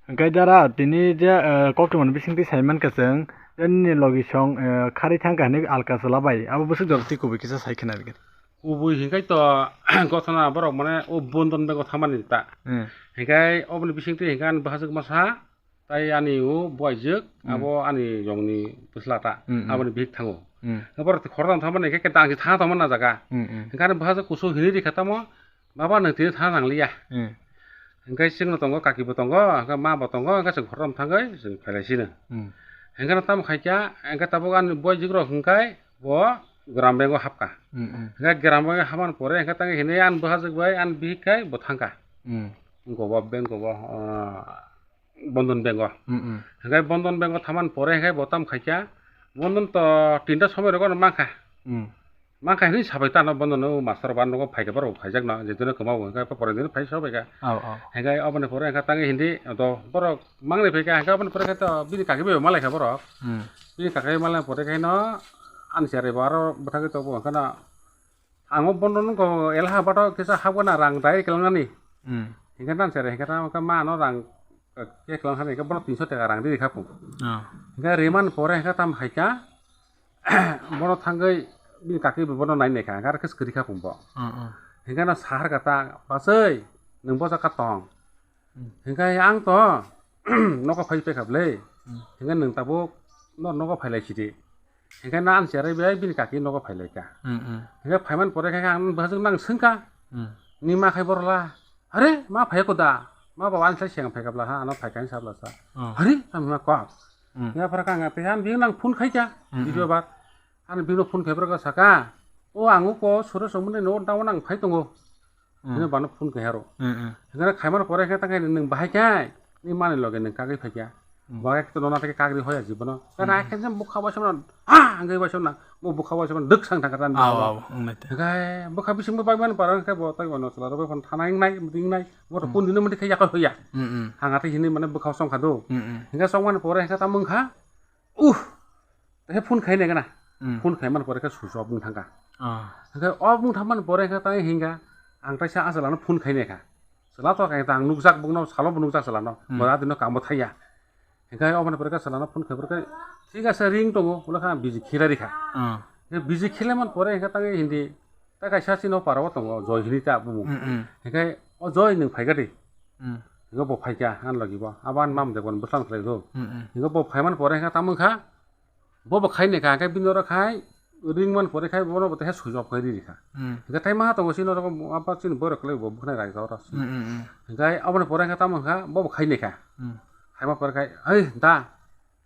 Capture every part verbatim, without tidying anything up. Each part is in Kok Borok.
Hwnkhe dara tini je, eh, koktwmani bisingtwi saimankha chwng, je nini logi song, eh, kharwi thangkha hinwi alka chwla bai, abo bwswk jora twi kubui kisa sai khna rwgwi. Kubui hinkhai to gothana borok mane o bondon bego thamani ta. Hmm. Hinkhai oboni bisingtwi hinkhai ani bwsajwk masa, tai ani o buaijwk, Hmm. abo ani yongni bwsla ta, Hmm, hmm. aboni bihik thango. Hmm. Borok khoroktham thamani hinkhe dangsi thang tongmani na jaga. Hmm, hmm. Hinkhai ani bwsajwk kusu hinwi rikha tamo, Baba, nwng tini thang nangliya. Hmm. Hingke chwngno tongo, kakibo tongo, hingke mabo tongo, hingke chwng khoroktham thangwi chwng phailai sino. Hmm. Hingke no tamo khaikha, hingke tabuk ani boy jigrok hingkai bo gram bank o hapkha. Hmm, hmm. Hingke gram bank o hapmani pore hingke tangwi hinwi ani bwsajwk bai ani bihik khai bo thangkha. Hmm. Wngkha bo bank o bo, ah, Bondon Bank o. Mm, mm. Hingke Bondon Bank o thamani pore hingke bo tamo khaikha. Bondon to tinta somoi rogo no mankha. Mm. Mankha hinwi sabai tano Bondon o master ba nogo phaikha borok phaijakno, je dino kwma bo hingke pore dino phai sobaikha. Aw, aw. Hingke oboni pore hingke tangwi hindi to borok mangni phaikha, hingke oboni pore khe to bini kaki bai malaikha borok. Mm. Bini kaki bai malaina pore khe no ani cherai bo aro bwthagwi tongbo hingke no Ang o bondo nungkho elaha bato kisa habgana rang dai kelangnani. Hmm. Hingke nan sere hingke tamo khe ma ano rang, eh, ke kelang hani hingke bono tinso taka rang di kha pung. Oh. Hingke riman pore hingke tam haika bono thangwi bini kaki bo bono nai nai kha hingke aro khe kwrwi kha pung bo. Oh, oh. Hingke no sahar kata basai nwng bosa ka tong. Hmm. Hingke ang to nogo phai pekha bwle. Hmm. Hingke nwng tabuk no nogo phailai sidi. Hingke no ani cherai bai bini kaki nogo phailai kha. Hmm, hmm. Hingke phaiman pore khe ang bwsajwk nang swngkha. Hmm. Ni ma khai borla. Are ma phai ko da. Ma baba ani sai seng phai kabla ha ano phai kha sabla sa. Oh. Are tamo ma kok. Hmm. Hingke phara kang te han bini nang phone khai kha. Hmm, hmm. Video bar. Ani bini phone khai borok saka. O ang ko sore somni no daw nang phai tongo. Hmm. Hino bano phone khai haro. Hmm, hmm. Hingke khaimano pore khe tangkhe nwng bahai khai ni mani loge nwng kagwi phaikya. Hmm. Bahai khe to nona theke kagri hoya jibono. Kana Hmm. khe jam bukha waisa mano ha hingke waisa mano mo bukha waisa mano dwk sang thangkha tani. Aw, aw, wng nai te. Hingke bukha bisingbo bai mani parang khe bo tai bono chwla rok bai phano thana wng nai, mwtwi wng nai. Bo to Hmm. pun dino mwtwi khe yakar hoya. Hmm, hmm. Hanga tei hinwi mane bukha song kha do. Hmm, hmm. Hingke song mani pore hingke tamo wng kha. Uh, he phone khai nai gana. Hmm. Phone khai man pore khe switch off wng thang kha. Ah. Hingke off wng thang man pore khe tang hinga ang taisa a chwla no phone khai nai kha. Chwla to khe tang nukjak bung no salo bo nukjak chwla no. Hmm. Bo a dino kamo thaya. Hingke obo ni pore khe chwla no phone khai pore khe thik ase ring tongo ulo khe ang busy khilai ri kha. Ah. He busy khilai man pore hingke tang hindi Ta kaisa chini o para o tongo, Joy hinwi ta bumung. Mm, mm. Hingke o Joy nwng phaikha di. Mm. Hingke bo phaikha, ani logi bo. Abo ani mam de bono bwslang khlai kho. Mm, mm. Hingke bo phaiman pore hingke tamo wngkha, bo bo khai nai kha, hingke bini oro khai ring man pore khai bono bo teha switch off khai ri kha. Mm. Hingke tai ma tongo chini oro abo chini borok kwlai bo bwkhnai raida oro. Mm, mm, mm. Hingke aboni pore hingke tamo wngkha, bo bo khai nai kha. Mm. Khaima pore khai, "Hei, da,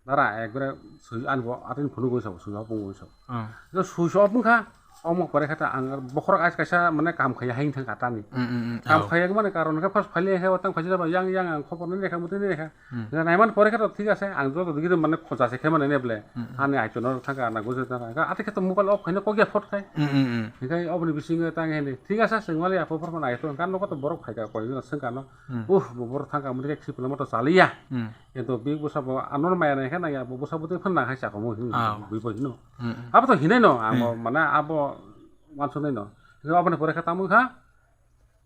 Dara, ekbare sui, ani bo atini phunuk oi sabo, sui off wngwi sabo." Ah. Jo sui off wngkha, omo pore khe ta ang bokhorok ais kaisa mane kam khaiya haing thang kha tani. Mm, mm, mm. Kam Oh. khaiya mani karon khe first phali khe tang phaji jaba yang yang ang khobor nai kha, muti nai kha. Mm. Naiman pore khe to thik ase, ang joto digi mane khoja se khe mane ne ble. Mm, mm. Ani aito no thang kha na gojek thang kha. Ate khe to mobile off khaina kok ya phot khai. Mm, mm, mm. Hikai oboni bisingo tang hini. Thik ase, sengmali apo phor mane aito kan no ko to borok phai kha koi jona sengkha no. Hmm. Uh, bo borok thang kha, mudi khe khipla moto chaliya. Hmm. Kintu bini bwsa bo ano maya nai khe nangya, bo bwsa bo tei phano nang hai chakhomu hin, Ah. bui bo hino. Hmm, hmm. Abo to hinai no, abo Hmm. mane abo wansuknai no. Aboni pore khe tamo kha,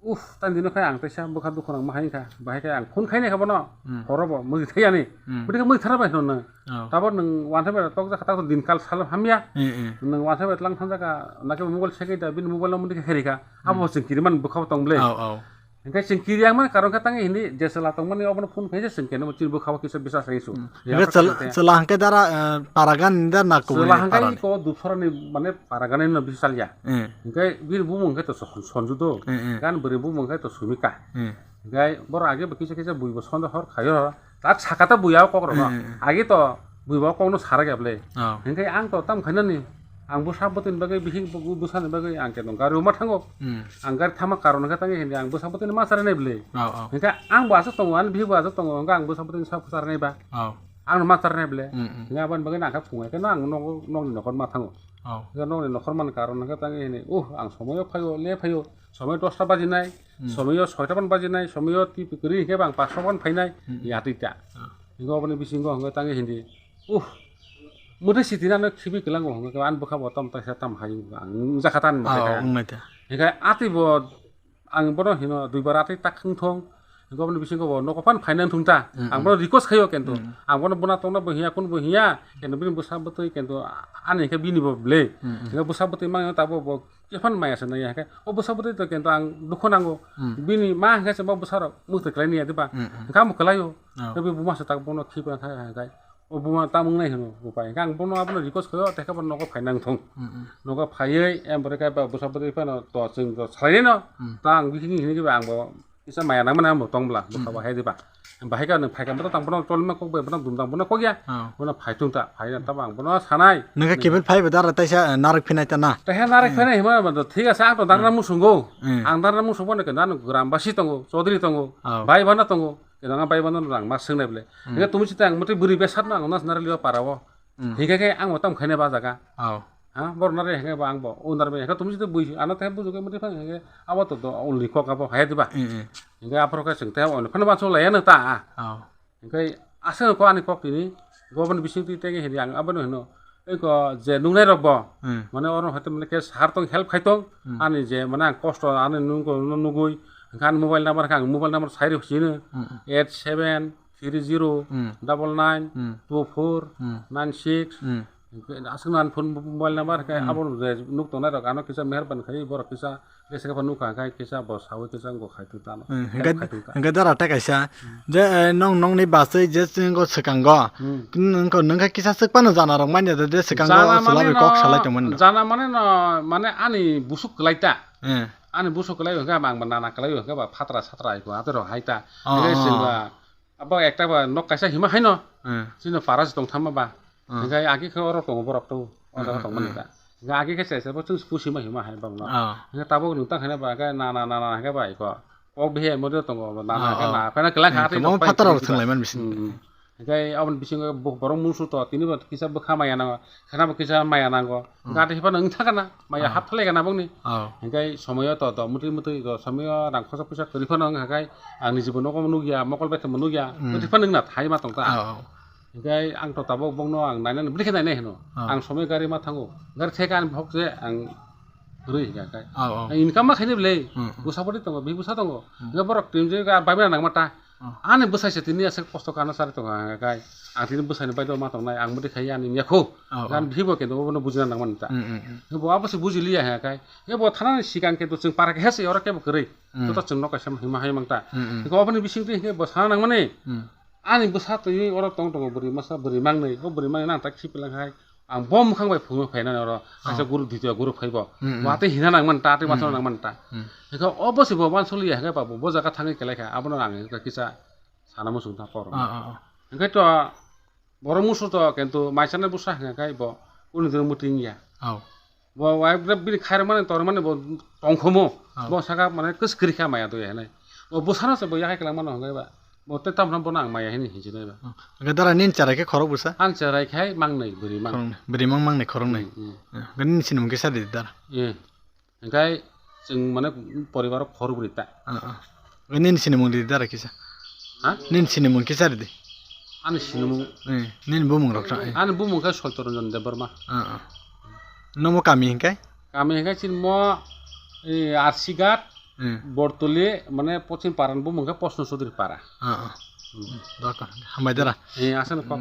uff, tani dino khe ang teisa bwkha dukhu nang ma hai kha, bahai khe ang phone khai nai kha bono, Hmm. horo bo mudi thai ani. Hmm. Mudi khe mudi thara bai hino nang. Oh. Tabor nwng wansa bai tok jak kha, tak din kal sal hamya. Hmm, hmm. Nwng wansa bai tlang thang jak kha, nake mobile se khe da, bini mobile no mudi khe heri kha. Abo Hmm. chwng kiriman bwkha bo tong ble. Oh, oh. Hingke chwng kiri yang mani karon khe tangwi hindi je chwla tongmani obono phone khai je chwng khe no chini bwkha o kisa bisa sai su. Hmm. Ya Hingke tak chwla, chwla hingke dara, eh, para gani da na kubuni Chwla hingke para ni? Ko Dupsora ni mane para gani no bisa chaliya. Hmm. Hingke bini bumung hingke to Son-, Sonju do. Hmm, hmm. Gan bwrwi bumung hingke to Sumika. Hmm. Hingke boro age bo kisa kisa bui bo sonjo hor khayo. Tak sakata buya o kok rok no. Hmm. Agi to bui bo kok no sara kebli. Oh. Hingke ang to tam khaina ni. Ang bwsa bwtwi ni bagwi bihik bwsa ni bagwi ang khe no gari o ma thango. Hmm. Ang gari thama karon khe tangwi hindi ang bwsa bwtwi ni ma sara nai bli. Oh, oh. Hingke ang bo aswk tongo ani bihik bo aswk tongo hingke ang bwsa bwtwi ni sa sara nai ba. Oh. Ang no ma sara nai bli. Hmm, hmm. Hingke aboni bagwi ang khe phungai khe no ang nok nok ni nokhor ma thango. Oh. Hingke nok ni nokhor man karon khe tangwi hindi uh ang somoi o phaio le phaio somoi dosta baji nai. Hmm. Somoi o soita ban baji nai, somoi o twi kwrwi hingke bang pasto ban phai nai, Hmm. ya twi ta. Ah. Hingke oboni bisingo hingke tangwi hindi, uh, mwtai siti nano khibi kwlango hingke ani bwkha bo tom taisa tam hai ang jakha tan Ah, mwtai oh, kha. Wng nai ta. Hingke atwi bo ang bono hino duibar atwi tak wng thung, Goboni bisingo bo nogo phan phaina thung ta. Ang bono request khayo kento. Ang bono buna tongna bo hiya, kun bo hiya. Kento bini bwsa bwtwi kento ani khe bini bo ble. Hingke bwsa bwtwi mang tabo bo kephan maya se nai hingke. O bwsa bwtwi to kento ang dukho nango. Bini ma hingke se bo bwsa rok muthai khlai niya diba. Hingke amo khlaio. Tei bo buma se tak bono khipa kha hingke. O buma tamung nai hino upai. Hingke ang bono abono request khayo tei khe bo nogo phaina thung. Nogo phaiwi em bore khe bwsa bwtwi phano to chwng to salai no. Ta ang bihini hini khe ang bo kisa maya nangmani ang bo tong bwla, bwkha bo hai diba. Bahai ka nwng phai ka bono tang bono cholima kok bai bono dum tang bono kok ya. Bono phai thung ta, phai na tamo ang bono sanai. Nang khe kebel phai ba dara taisa, eh, narwk phinai ta na. Taiha narwk phinai hima ba thik ase, ang to darna musungo. Ang darna musungo ne kenda ano gram basi tongo, chodri tongo, bai bana tongo. Kenda bai bana rang ma swngnai bole. Nang khe tumi sita ang mutwi bwrwi besat no ang nas narli o para o. Hingke khe ang bo tam khaina ba jaga. Ha, bor nare hingke ba ang bo, o nare hingke tumi jito bui, ano te buju ke mati phang hingke abo to do only kok abo hai diba. Hingke aphro ke chwng te only phano ba chwng laya no ta. Hingke aswk ko ani kok tini, goboni bising twi tege hini ang abo no hino. Eko je nungnai rok bo, mane oro hote mane ke sahar tong help khai tong, ani je mane ang kosto ani nungko nugui, hingke ani mobile number khe ang mobile number sai rok sino, eight seven three zero double nine two four nine six. Aswk nan phone mobile number khe abo je nuk tongnai rok ano kisa meherban khai borok kisa bese khe nukha khai kisa bo sawi kisa ngo khai tu tano. Help khai tu ta. Hingke dara ta kaisa je, eh, nong nongni baswi je singo swkango. Nongkha nongkha kisa swk pano jana rok manya de swkango. Jana mane sulabi kok no, salai tongmani. Jana mane no mane ani busuk kwlai ta. Ani busuk kwlai hingke ang nana kwlai hingke ba phatra satra ai ko ato rok hai ta. Hingke singba Abo ekta ba nok kaisa hima haino. Chini para se tong thama ba. Hingke agi khe oro tongo borok to. Oro tong mani ta. Hingke agi khe se se bo chung pusi ma hima hai bang no. Hingke tabuk nung ta khaina ba khe na na na na hingke ba iko. Kok bihe mo de tongo na na khe na khe na kela kha. Mo phatar ro thang lai man bisin. Hingke abon bisingo borok musu to tini bo kisa bwkha maya nango. Khana bo kisa maya nango. Gati hiphano wng thangkana, maya hap thalai gana bokni. Hingke somoyo to, to mutwi mutwi to somoyo rang khosa puisa kwrwi phano wng hakai ang ni jibono nogo nukya, mokol bai khemo nukya. Mutwi phano wngna thai ma tongta. Hingke ang to tabok bokno ang nainani bwrwi khe nainai hino. Ang somoyo gari ma thango. Gari theka ani bhok je ang rwi hingka kai. Ang income ma khaini bwlai. Bwsa bwtwi tongo, bihik bwsa tongo. Hingke borok twi wngwi bai bai nang ma ta. Ani bwsai se tini aswk kosto kana sari tongo hingka kai. Ang tini bwsai ni bai ma tongnai, ang bwtwi khai ani yakho. Gan bihibo khe bono bujina nangmani ta. Bo abo se bujiliya hingka kai. Bo thanani sikang khe to chwng para khe se oro khe bo kwrwi. Joto chwng nok kaisa hima hai mang ta. Hingke oboni bising twi hingke bo sana nangmani. Ani bwsa twi oro tong tongo bwrwi masa bwrwi mangnwi. O bwrwi mangnwi nang ta khipelang hai. Ang bo mwkhang bai phungo phainani oro kaisa guru ditiyo guru phaibo. Watwi hina nangmani ta, tei watwi nangmani ta. Hingke obo se bo wansukliya hingke ba bo jaga thangwi kelaikha. Abono ang kisa sana muchung ta koro. Hingke to Borok musu to kintu mai chanai bwsa hwnka khe bo kunu dino mwtwi wngya. Bo wife rok bini khairokmani tormani bo tongkhomo. Bo saka mane kwswk kwrwi kha maya doya hinwi. Bo bwsano se bo yakhai kwlangmano hwnkhai ba. Bo tei tamno bono ang maya hinwi hinjinai ba. Hwnkhe dara nini cherai khe khorok bwsa? Ani cherai khai mangnwi bwrwi mang. Khoroknwi. Bwrwi mang mangnwi khoroknwi. Hwnkhe nini sinimung kisa ridi dara. Hingkai chwng mane poribaro khorokbrwi ta. Nini sinimung ridi dara kisa. Ha? Nini sinimung kisa ridi. Ani sinimung. Nini bumung rok ta. Ani bumung khe Soitoranjan Debbarma. Nomo kami hingkai? Kami hingkai chini mo R C Ghat, Bortoli mane Pochim Paran bumung khe Posno Chaudhuri Para. Hambai dara. Asano kok.